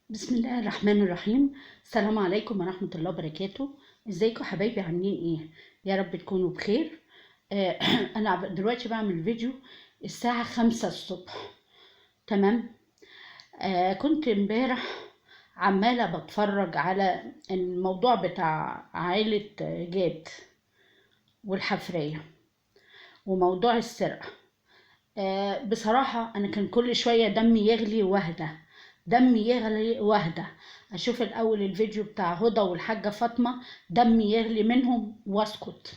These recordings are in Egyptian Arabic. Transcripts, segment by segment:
بسم الله الرحمن الرحيم. السلام عليكم ورحمة الله وبركاته. ازيكم حبايبي، عاملين ايه؟ يا رب تكونوا بخير. انا دلوقتي بعمل فيديو الساعة 5 الصبح، تمام. كنت امبارح عمالة بتفرج على الموضوع بتاع عائلة جاد والحفرية وموضوع السرقة. بصراحة انا كان كل شوية دمي يغلي وهدى، دمي يغلي وهدى. اشوف الاول الفيديو بتاع هدى والحاجة فاطمة، دمي يغلي منهم واسكت.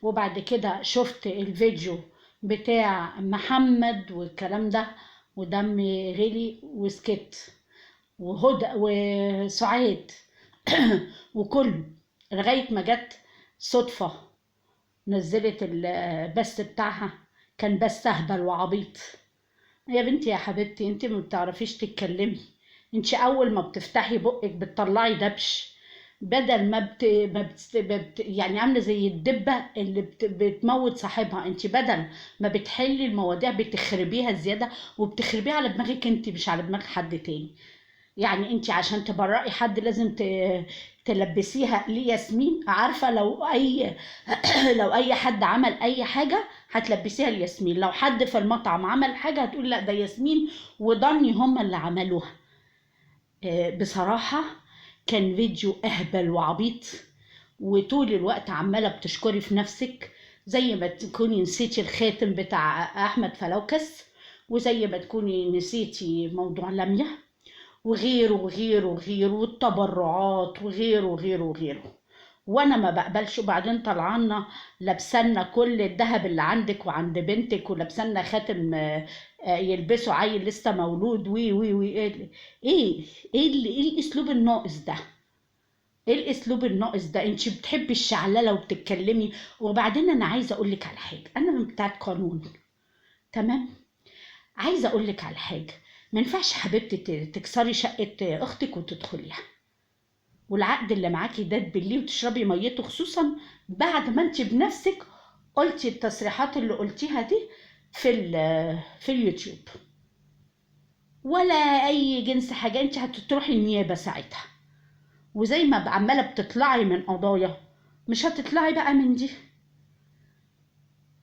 وبعد كده شفت الفيديو بتاع محمد والكلام ده، ودمي غلي وسكت، وهدى وسعاد وكله، لغاية ما جت صدفة نزلت البث بتاعها، كان بس اهبل وعبيط. يا بنتي يا حبيبتي، انت ما بتعرفيش تتكلمي، انت اول ما بتفتحي بقك بتطلعي دبش، بدل ما بت... ما بت... بت... يعني عامله زي الدبة اللي بتموت صاحبها. انت بدل ما بتحلي المواضيع بتخربيها زيادة، وبتخربيها على دماغك انت مش على دماغ حد تاني. يعني انت عشان تبرئي حد لازم تلبسيها لياسمين. عارفه لو اي لو اي حد عمل اي حاجة هتلبسيها لياسمين، لو حد في المطعم عمل حاجة هتقول لا ده ياسمين وضني هم اللي عملوها. بصراحة كان فيديو اهبل وعبيط، وطول الوقت عماله بتشكري في نفسك زي ما تكوني نسيتي الخاتم بتاع احمد فلوكس، وزي ما تكوني نسيتي موضوع لميا وغيره وغيره وغيره، والتبرعات وغيره وغيره وغيره. وانا ما بقبلش. وبعدين طلعنا لابسنا كل الذهب اللي عندك وعند بنتك، ولابسنا خاتم، يلبسه عيل لسه مولود. وي وي وي ايه ايه ايه الاسلوب الناقص ده؟ ايه الاسلوب الناقص ده؟ انت بتحبي الشعلله وبتتكلمي. وبعدين انا عايزه اقول لك على حاجة، انا بتاعت قانون، تمام؟ عايزه اقول لك على حاجة، ما ينفعش حبيبتي تكسري شقه اختك وتدخليها، والعقد اللي معاكي ده تبليه وتشربي ميته، خصوصا بعد ما انت بنفسك قلتي التصريحات اللي قلتيها دي في اليوتيوب، ولا اي جنس حاجة. انت هتروحي النيابة ساعتها، وزي ما عماله بتطلعي من قضايا مش هتطلعي بقى من دي.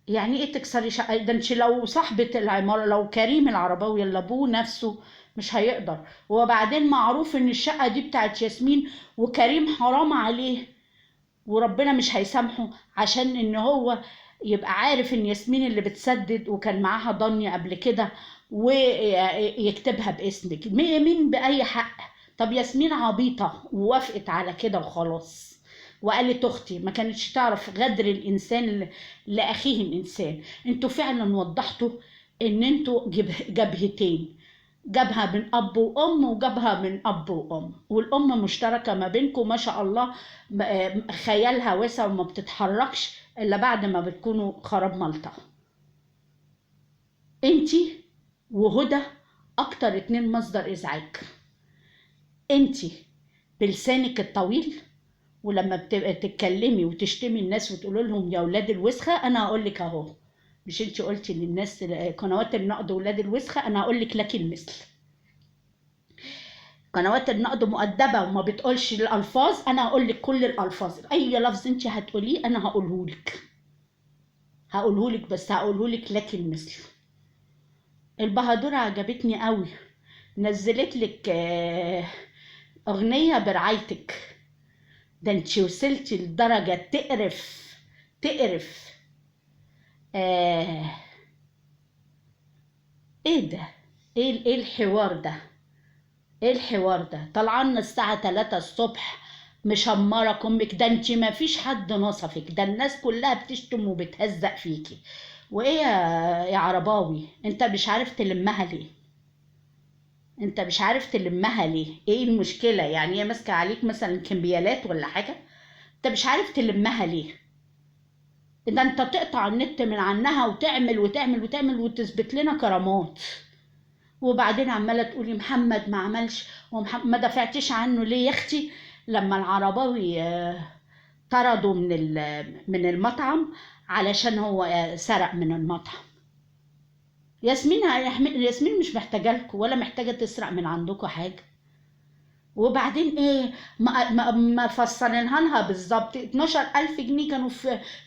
يعني ايه تكسري شقه؟ ده انت لو صاحبه العمارة، لو كريم العرباوي اللي ابوه نفسه مش هيقدر. وبعدين معروف ان الشقة دي بتاعت ياسمين، وكريم حرام عليه وربنا مش هيسامحه عشان ان هو يبقى عارف ان ياسمين اللي بتسدد وكان معاها ضني قبل كده ويكتبها باسمك. مين باي حق؟ طب ياسمين عبيطه ووافقت على كده وخلاص، وقالت اختي ما كانتش تعرف غدر الانسان لاخيه الانسان. انتوا فعلا وضحتوا ان انتوا جبهتين، جبهة من اب وام وجبهه من اب وام، والام مشتركة ما بينكم ما شاء الله، خيالها واسع وما بتتحركش الا بعد ما بتكونوا خراب مالطا. انتي وهدى اكتر اتنين مصدر ازعاج. انتي بلسانك الطويل، ولما بتبقى تتكلمي وتشتمي الناس وتقولي لهم يا ولاد الوسخة، انا هقول لك اهو، مش انتي قلتي للناس قنوات النقد ولاد الوسخة، انا هقول لك لك المثل. قنوات النقد مؤدبة وما بتقولش الالفاظ، انا هقول لك كل الالفاظ، اي لفظ انتي هتقوليه انا هقوله لك، هقوله لك، بس هقوله لك لك المثل. البهادوره عجبتني قوي، نزلت لك اغنية برعايتك. ده انتي وصلتي لدرجة تقرف تقرف. ايه ده؟ ايه الحوار ده؟ ايه الحوار ده؟ طلعنا الساعة 3 الصبح مشمرة كمك، ده انتي ما فيش حد نصفك، ده الناس كلها بتشتم وبتهزق فيكي. وايه يا عرباوي، انت مش عارف تلمها ليه؟ انت مش عارف تلمها ليه؟ ايه المشكلة؟ يعني هي ماسكة عليك مثلا كمبيالات ولا حاجة؟ انت مش عارف تلمها ليه؟ ده انت تقطع النت من عنها وتعمل وتعمل وتعمل وتثبت لنا كرامات. وبعدين عمالة تقولي محمد ما عملش ومحمد ما دافعتيش عنه ليه يا اختي؟ لما العرباوي طرده من المطعم علشان هو سرق من المطعم. ياسمين مش محتاجة لكم ولا محتاجة تسرق من عندكم حاجة. وبعدين ايه ما فصلناها لها بالظبط. 12000 جنيه كانوا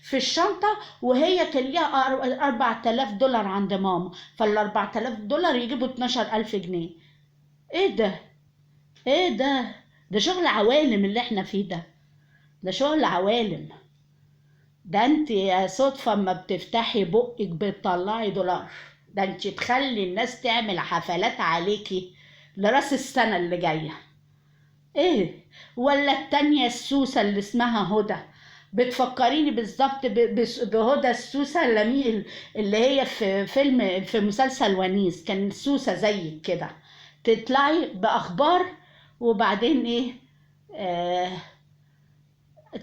في الشنطة، وهي كان ليها 4000 دولار عند ماما، فال 4000 دولار يجيبوا 12000 جنيه. ايه ده؟ ايه ده؟ ده شغل عوالم اللي احنا فيه ده، ده شغل عوالم ده. انت يا صدفة ما بتفتحي بقك بتطلعي دولار، ده انت تخلي الناس تعمل حفلات عليكي لراس السنة اللي جاية. ايه ولا التانية السوسة اللي اسمها هدى، بتفكريني بالظبط بهدى السوسة اللي هي في فيلم، في مسلسل ونيس، كان سوسة زيك كده، تطلعي بأخبار وبعدين ايه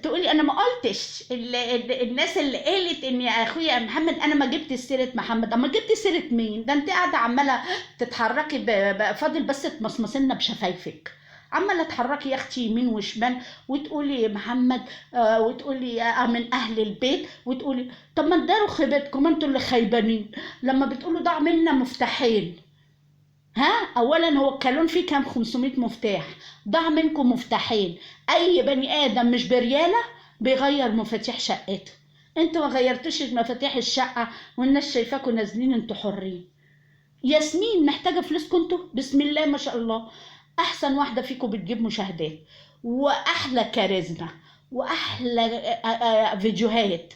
تقولي انا ما قلتش. الناس اللي قالت ان يا اخويا محمد، انا ما جبت سيره محمد. اما جبت سيره مين؟ ده انت قاعدة عماله تتحركي فاضل بس تمصمصي لنا بشفايفك، عماله تحركي يا اختي يمين وشمال وتقولي محمد، وتقولي من اهل البيت، وتقولي طب ما تداروا خيبتكم، انتوا اللي خيبانين لما بتقولوا ضاع منا مفتاحين. ها، اولا هو الكالون فيه كام؟ 500 مفتاح، ضاع منكم مفتاحين. اي بني ادم مش برياله بيغير مفاتيح شقته، انتوا ما غيرتوش مفاتيح الشقة والناس شايفاكم نازلين، انتوا حرين. ياسمين محتاجه فلوسكم انتوا؟ بسم الله ما شاء الله، احسن واحدة فيكم بتجيب مشاهدات، واحلى كاريزما، واحلى فيديوهات،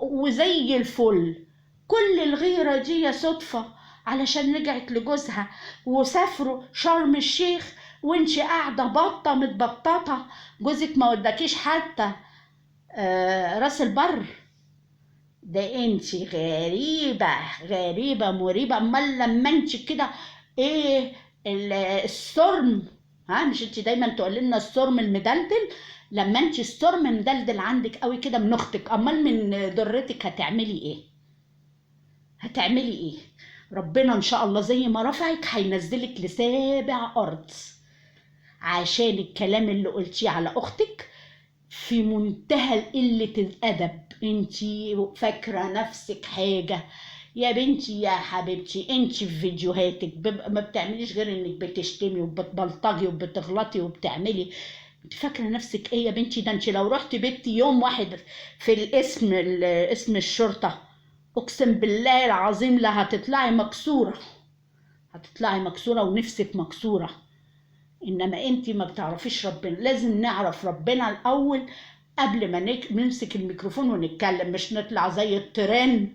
وزي الفل. كل الغيرة دي يا صدفة علشان رجعت لجوزها وسافروا شرم الشيخ، وانت قاعدة بطه متبططه، جوزك ما وداكيش حتى راس البر. ده انت غريبة غريبة مريبه. امال لما انت كده ايه الصرم، ها مش انت دايما تقول لنا الصرم المدلدل؟ لما انت الصرم مدلدل عندك قوي كده من اختك، امال من ضرتك هتعملي ايه؟ هتعملي ايه؟ ربنا ان شاء الله زي ما رفعك هينزلك لسابع ارض، عشان الكلام اللي قلتيه على اختك في منتهى قلة الادب. انتي فاكرة نفسك حاجة يا بنتي يا حبيبتي؟ انتي في فيديوهاتك ما بتعمليش غير انك بتشتمي وبتبلطجي وبتغلطي وبتعملي. انت فاكرة نفسك ايه يا بنتي؟ ده انت لو رحتي بيتي يوم واحد في الاسم، اسم الشرطة، اقسم بالله العظيم لا هتطلعي مكسورة، هتطلعي مكسورة ونفسك مكسورة. انما انت ما بتعرفيش ربنا. لازم نعرف ربنا الاول قبل ما نمسك الميكروفون ونتكلم، مش نطلع زي الترن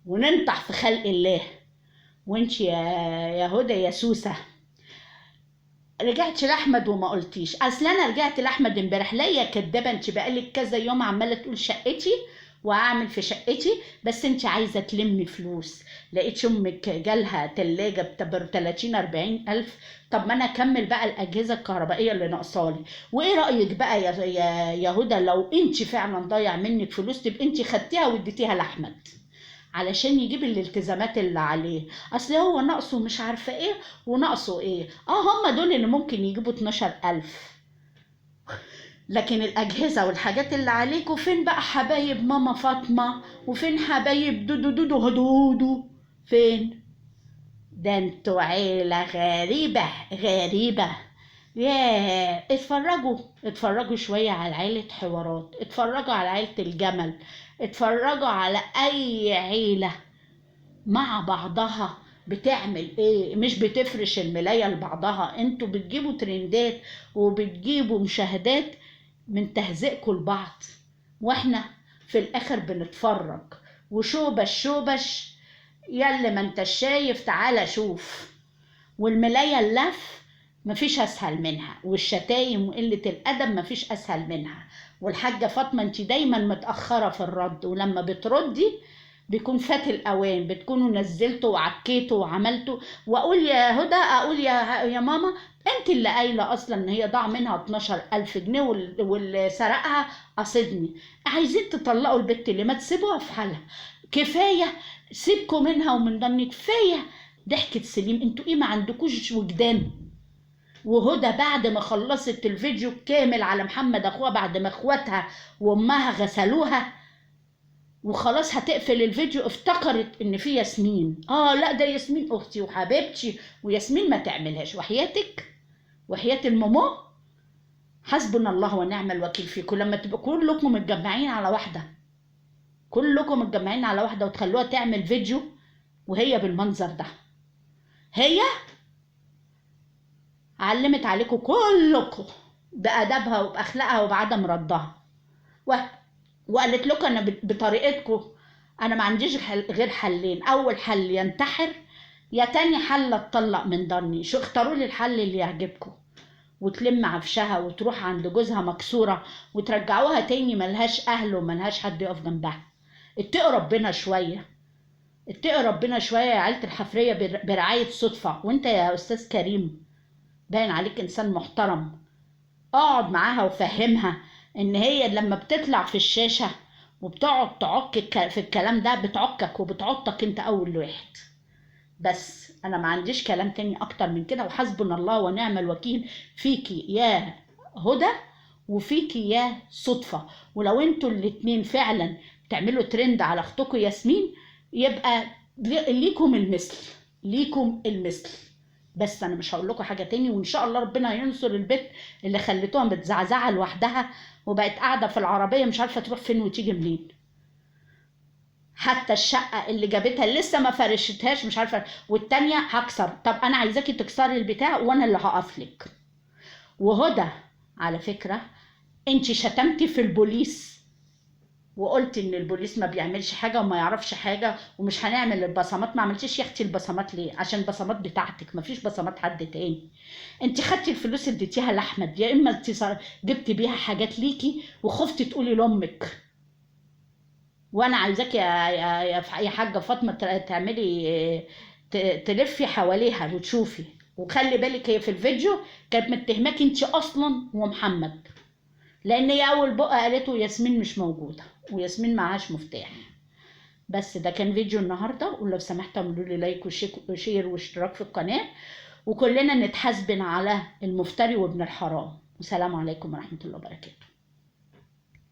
وننطح في خلق الله. وانت يا هدى يا سوسة رجعتي لاحمد وما قلتيش. اصل انا رجعت لاحمد امبارح. لا يا كدابه، انت بقالك كذا يوم عماله تقول شقتي واعمل في شقتي، بس انت عايزه تلمي فلوس. لقيت امك جالها تلاجه ب 30 40 الف، طب ما انا اكمل بقى الاجهزة الكهربائية اللي ناقصالي. وايه رايك بقى يا هدى لو انت فعلا ضايع منك فلوس، تبقى انت خدتيها واديتيها لاحمد علشان يجيب الالتزامات اللي عليه. اصل هو ناقصه مش عارفه ايه وناقصه ايه. هم دول اللي ممكن يجيبوا 12000، لكن الاجهزة والحاجات اللي عليكوا فين بقى حبايب ماما فاطمة؟ وفين حبايب دودو دودو هدودو؟ فين؟ ده انتوا عيله غريبة غريبة. ياه، اتفرجوا شوية على عيله حوارات، اتفرجوا على عيله الجمل، اتفرجوا على اي عيله مع بعضها بتعمل ايه. مش بتفرش الملايه لبعضها، انتوا بتجيبوا ترندات وبتجيبوا مشاهدات من تهزئكم لبعض، واحنا في الاخر بنتفرج وشوبش شوبش. يلا ما انت شايف، تعالى شوف. والملايه اللف مفيش اسهل منها، والشتايم وقلة الادب مفيش اسهل منها. والحاجة فاطمة انت دايما متاخرة في الرد، ولما بتردي بيكون فات الاوان، بتكونوا نزلتوا وعكيتوا وعملتوا. واقول يا هدى، اقول يا ماما، انت اللي قايله اصلا ان هي ضاع منها 12000 جنيه واللي سرقها قصدني. عايزين تطلقوا البت اللي ما تسيبوها في حالها، كفاية سيبكوا منها ومن ضمن كفاية ضحكه سليم. انتوا ايه ما عندكوش وجدان؟ وهدى بعد ما خلصت الفيديو كامل على محمد اخوها، بعد ما اخواتها وامها غسلوها وخلاص هتقفل الفيديو، افتكرت ان في ياسمين. لا ده ياسمين اختي وحبيبتي، وياسمين ما تعملهاش. وحياتك وحياة المومو حسبنا الله ونعم الوكيل فيكم. لما تبقوا كلكم متجمعين على واحدة، كلكم متجمعين على واحدة وتخلوها تعمل فيديو وهي بالمنظر ده، هي علمت عليكم كلكم بأدبها وبأخلاقها وبعدم ردها، وقالت لكم انا بطريقتكم انا ما عنديش غير حلين، اول حل ينتحر، يا تاني حل اتطلق من ضني. شو اختاروا لي الحل اللي يعجبكم، وتلم عفشها وتروح عند جوزها مكسورة وترجعوها تاني ملهاش اهل وملهاش حد يقف جنبها. اتقوا ربنا شوية، اتقوا ربنا شوية يا عيله الحفريه برعاية صدفة. وانت يا استاذ كريم باين عليك انسان محترم، اقعد معاها وفهمها ان هي لما بتطلع في الشاشة وبتقعد تعك في الكلام ده بتعكك وبتعطك انت اول واحد. بس انا ما عنديش كلام تاني اكتر من كده، وحسبنا الله ونعم الوكيل فيكي يا هدى وفيكي يا صدفة. ولو انتوا الاتنين فعلا بتعملوا ترند على اختكم ياسمين يبقى ليكم المثل، ليكم المثل. بس انا مش هقول لكم حاجة تاني، وان شاء الله ربنا ينصر البت اللي خليتوها متزعزعه لوحدها وبقت قاعدة في العربية مش عارفه تروح فين وتيجي منين. حتى الشقة اللي جابتها لسه ما فرشتهاش مش عارفه، والتانية هكسر. طب انا عايزاكي تكسري البتاع وانا اللي هقفلك. وهدى على فكرة انت شتمتي في البوليس وقلت ان البوليس ما بيعملش حاجة وما يعرفش حاجة ومش هنعمل البصمات. ما عملتيش يا اختي البصمات ليه؟ عشان البصمات بتاعتك، ما فيش بصمات حد تاني. انت خدتي الفلوس اديتيها لاحمد، يا اما انت جبتي بيها حاجات ليكي وخفتي تقولي لامك. وانا عايزاك يا حاجة فاطمة تعملي تلفي حواليها وتشوفي، وخلي بالك هي في الفيديو كانت متهماكي انت اصلا ومحمد، لان هي اول بقى قالته ياسمين مش موجودة وياسمين معهاش مفتاح. بس ده كان فيديو النهارده، ولو سمحتوا اعملوا لي like و share واشتراك في القناة، وكلنا نتحاسبن على المفتري وابن الحرام. والسلام عليكم ورحمة الله وبركاته.